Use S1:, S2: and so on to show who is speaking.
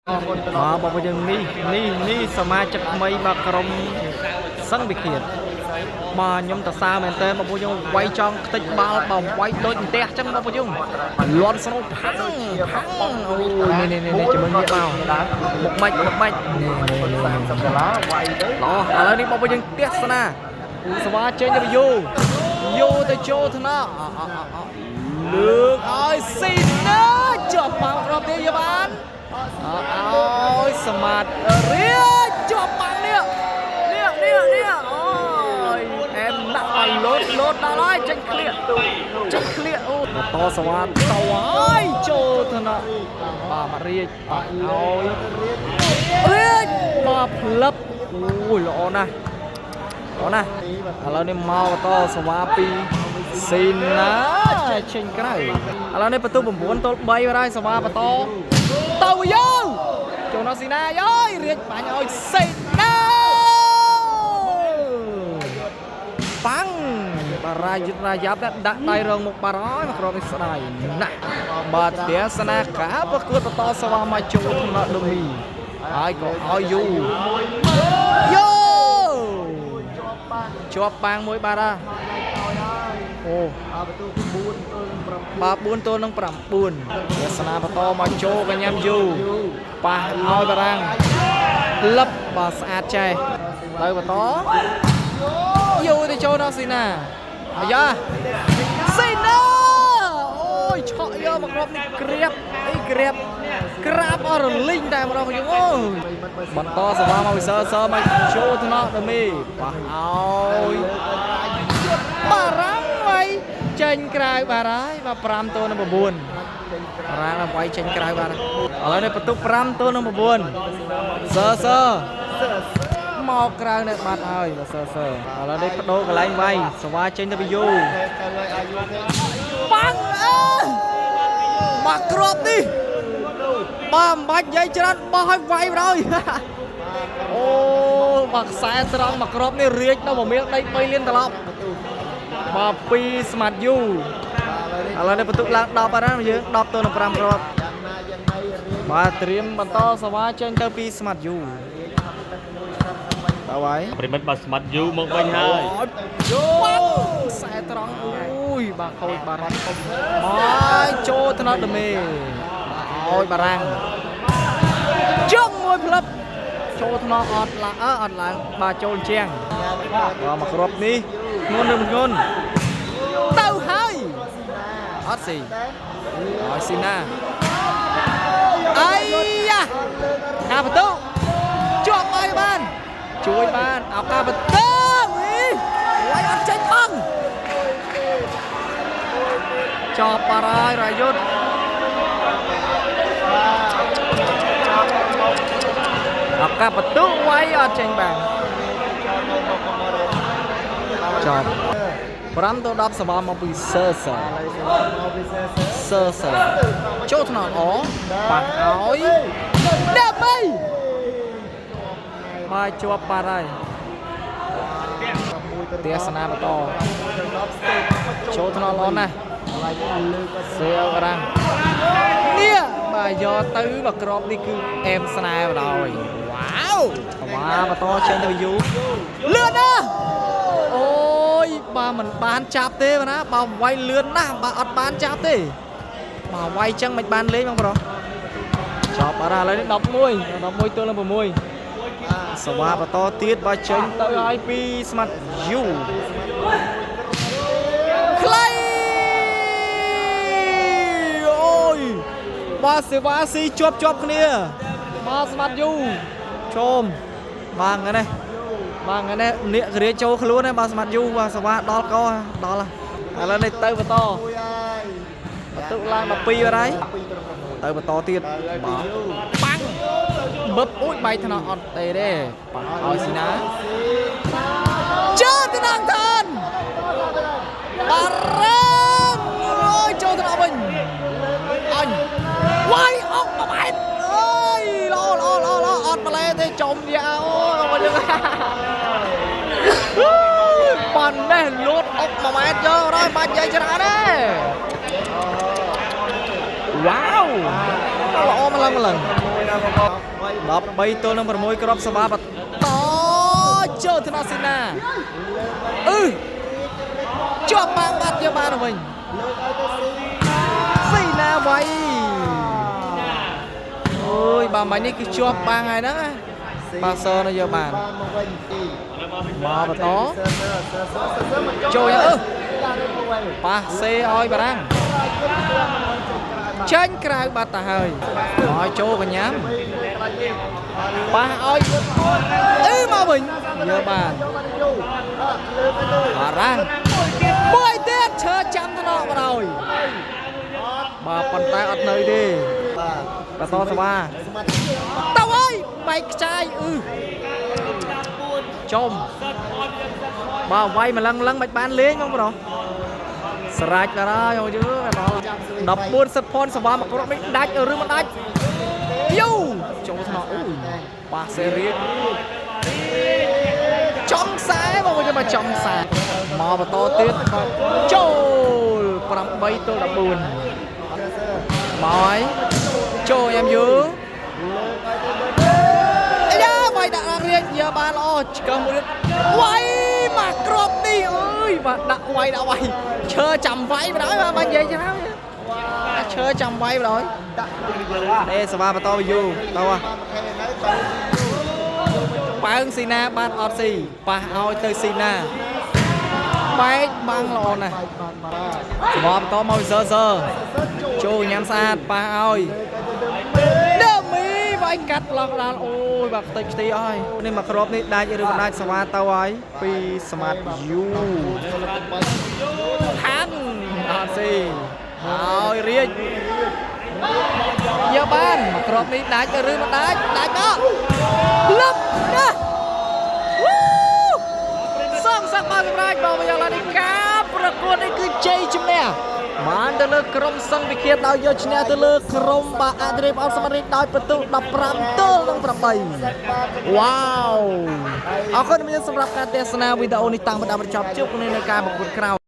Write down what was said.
S1: បាទបងប្អូនយើងនេះនេះនេះសមាជិកថ្មីបាទក្រុមសឹងវិឃាតបាទខ្ញុំតសាមែនតើបងប្អូនយើងវាយចង់ខ្ទេចបាល់បាទវាយដូចផ្ទះចឹងបងប្អូនយើងលន់ស្នូផាំងផាំងអូយនេះនេះនេះជាមួយងាកមកមុខម៉ាច់មុខម៉ាច់នេះនេះនេះ
S2: 30ដុល្លារវាយទៅ
S1: ល្អឥឡូវនេះបងប្អូនយើងទស្សនាសវ៉ាចេញទៅយូយូទៅចូលថ្នាក់លើកឲ្យស៊ីណាជាប់បាល់គ្រាប់ទៀតយកបាន ឲ្យសមាធរាជាប់បាំងនេះនេះនេះនេះអូយអែមណាក់បានលោតលោតដល់ហើយចេញក្លៀកចេញក្លៀកអូបន្តសវ៉ាទៅហើយចូលថ្នាក់បាទមករាជបាទឲ្យរាជបាទផ្លឹបអូយល្អណាស់ល្អណាស់ឥឡូវនេះមកបន្តសវ៉ាពីស៊ីណាចេញក្រៅឥឡូវនេះបន្ទុក9ទល់3បាត់ហើយសវ៉ាបន្ត ទៅយោចូលដល់ស៊ីណាយោយរៀចបាញ់ឲ្យស៊ីណាប៉ាំងបារាយុទ្ធរាយ៉ាប់ដាក់ដៃរងមុខបារហើយមកក្រុមនេះស្ដាយណាស់បាទទស្សនាការប្រកួតបន្តសវ៉ាមកចូលថ្នាក់ដុំមីហើយក៏ឲ្យយូយោជាប់បាងមួយបាត់ហ่ะអូ
S2: បន្ទូ4ទល់7
S1: បាទ4ទល់នឹង9វាសនាបន្តមកចូលកញ្ញាំយូប៉ះឲ្យបារាំងលឹបបាទស្អាតចេះទៅបន្តយូទៅចូលដល់ស៊ីណាអាយ៉ាស៊ីណាអូយឆក់យកមកគ្រាប់នេះក្រៀបអីក្រៀបក្រាបអស់រលីងតែម្ដងយើងអូយបន្តសវ៉ាមកវិសើសើមកចូលថ្នាក់ដមីប៉ះឲ្យ បារាំងវាយចេញក្រៅបាទហើយបាទ5ទល់នឹង9បារាំងវាយចេញក្រៅបាទឥឡូវនេះបន្ទុក5ទល់នឹង9សឺសឺមកក្រៅនៅបាត់ហើយបាទសឺសឺឥឡូវនេះបដូរកន្លែងវាយសវ៉ាចេញទៅពីយូ
S2: ទៅលើអាយុទេ
S1: ប៉ាំងអើមកគ្រាប់នេះបាទមិនបាច់និយាយច្រើនបោះឲ្យវាយបណ្ដោយអូបាទខ្សែត្រង់មកគ្រាប់នេះរាជដល់មួយមៀលដី3លានត្រឡប់ បាទពីស្មាតយូឥឡូវនេះបន្ទុកឡើង10បាត់ហើយយើង10ទៅនឹង5គ្រាប់
S2: យ៉ាងណាយ៉ាងណីរៀង
S1: បាទត្រៀមបន្តសវ៉ាចេញទៅពីស្មាតយូតើហើយ
S3: ប្រិមិត្តបាទស្មាត់យូមកវិញហើយ
S1: យូខ្សែត្រង់អូយបាទខូចបាទមកចូលថ្នាក់ដមេឲ្យបារាំងជុំមួយផ្លឹបចូលថ្នាក់អត់ឡើងអើអត់ឡើងបាទចូលជាងបាទមកគ្រាប់នេះធ្ងន់ឬមិនធ្ងន់ទៅហើយអត់ស៊ី ឲ្យស៊ីណាអាយ៉ាការបន្ទុជាប់ឲ្យបាន ជួយបានឱកាសបន្ទុវីវាយអត់ចេញបងចប់បារហើយរាយុទ្ធឱកាសបន្ទុវាយអត់ចេញបានចប់5ទៅ10សវ៉ាមកពីសឺសឺ
S2: មកពិសេស
S1: សឺសឺចូលថ្នាក់អប៉ះឲ្យដើម្បីបាទជាប់បាត់ហើយទស្សនាបន្តចូលថ្នាក់ល្អណាស់សៀវរាំងនេះបាទយកទៅមកក្របនេះគឺអែមស្នេហ៍បណ្ដោយវ៉ាវវ៉ាបន្តចេញទៅយូលឿនណាស់អូយបាទមិនបានចាប់ទេបាទណាបើវាយលឿនណាស់បាទអត់បានចាប់ទេ បាទវាយចឹងមិនបានលេងបងប្រុសចប់បាត់ហើយឥឡូវនេះ11 11ទល់នឹង6សវ៉ាបន្តទៀតបើចេញទៅឲ្យពីស្មាត់យូខ្លៃអូយបាទសេវាស៊ីជាប់ជាប់គ្នាបាទស្មាត់យូជុំបាទថ្ងៃនេះបាទថ្ងៃនេះនាគរាជចូលខ្លួនហើយបាទស្មាត់យូបាទសេវាដល់កដល់ហើយឥឡូវនេះទៅបន្ត
S2: មួយហើយ
S1: បន្ទុកឡើង12បាត់ហើយ
S2: 2
S1: ទៅបន្តទៀតបាទប៉ាំងបឹបអួយបែកថ្នាក់អត់ទេទេប៉ះឲ្យស៊ីណាចូលទៅដល់ឋានបារ៉ាំអូយចូលទៅដល់វិញអញវាយអុកមួយម៉ែត្រអើយល្អល្អល្អល្អអត់ម្លែទេចំយ៉ាអូយមកយើងប៉ាន់នេះលូតអុកមួយម៉ែត្រយកដល់បាច់និយាយច្រើនទេ វ៉ាវល្អម្លឹងម្លឹង
S2: បងប្អូន
S1: 13ទល់នឹង6គ្រាប់សវ៉ាបន្តចូលថ្នាក់សេនាអឺជាប់បាងបាត់យកបានទៅវិញ
S2: លើកឲ្យទៅស៊ី
S1: ស៊ីណាវៃអូយបាទមិញនេះគឺជាប់បាងហើយហ្នឹងណាបាទសនៅយកបាន
S2: បានមកវិញទី
S1: មកបន្ត
S2: សើសើសើសើសើមក
S1: ចូលយ៉ាងអឺ
S2: ដាក់មកវិញ
S1: ប៉ះសេឲ្យបារាំងចេញក្រៅបាត់ទៅហើយមកចូលកញ្ញាំប៉ះឲ្យអឺមកវិញយកបាន
S2: យកបានយូរអើលើកទៅទៅ
S1: បារាំងមួយទៀតឈើចាំថ្នាក់បណ្ដោយបាទប៉ុន្តែអត់នៅទេ
S2: បាទ
S1: បន្តសវ៉ា
S2: សមត្ថ
S1: ទៅហើយបែកខ្ចាយអឺចំបាទវាយម្លឹងម្លឹងមិនបានលេងបងប្រុសស្រេចបាទហើយអូយដល់14សិតផនសវ៉ាមកគ្រាប់នេះដាច់ឬមិនដាច់យូចូលថ្នាក់អូយប៉ាសេរីចំខ្សែបងប្អូនមកចំខ្សែមកបន្តទៀតបាទចូល8ទល់14មកហើយចូលញ៉ាំយូអាយ៉ាវាយដាក់រាជយកបានល្អឆ្កឹះមួយទៀតវាយមកគ្រាប់នេះអើយបាទដាក់វាយដាក់វាយឈើចាំវាយបណ្ដោយបាទនិយាយច្រើនអាឈើចាំវាយបណ្ដោយ
S2: ដាក់
S1: អេសវ៉ាបន្តទៅយូទៅហ่ะ
S2: បានខែនៅទៅ
S1: ប៉ើងស៊ីណាបានអត់ស៊ីប៉ះឲ្យទៅស៊ីណាបែកបាំងល្អណាស់
S2: បាយបានបាទ
S1: សវ៉ាបន្តមកវិសើសើចូលញ៉ាំស្អាតប៉ះឲ្យដឺមីវាយកាត់ប្លុកដល់អូយបាទខ្ទេចខ្ទីអស់ហើយនេះមកគ្រាប់នេះដាច់ឬមិនដាច់សវ៉ាទៅហើយពីស្មាតយូខាងអត់ស៊ីហើយរាជយកបានមកគ្រាប់នេះដាច់ឬមិនដាច់ដាច់មកលឹបណាស់វូសងសឹកបានសម្រេចបងប្អូនយ៉ាងណានេះការប្រកួតនេះគឺជ័យជំនះបានទៅលើក្រុមសង្ឃវិគាដោយយកឈ្នះទៅលើក្រុមបាទអធិរាជអត់សមត្ថដោយពិន្ទុ15ទល់នឹង8វ៉ាវអរគុណសម្រាប់ការទស្សនាវីដេអូនេះតាំងពីដើមដល់ចប់ជួបគ្នានៅការប្រកួតក្រោយ។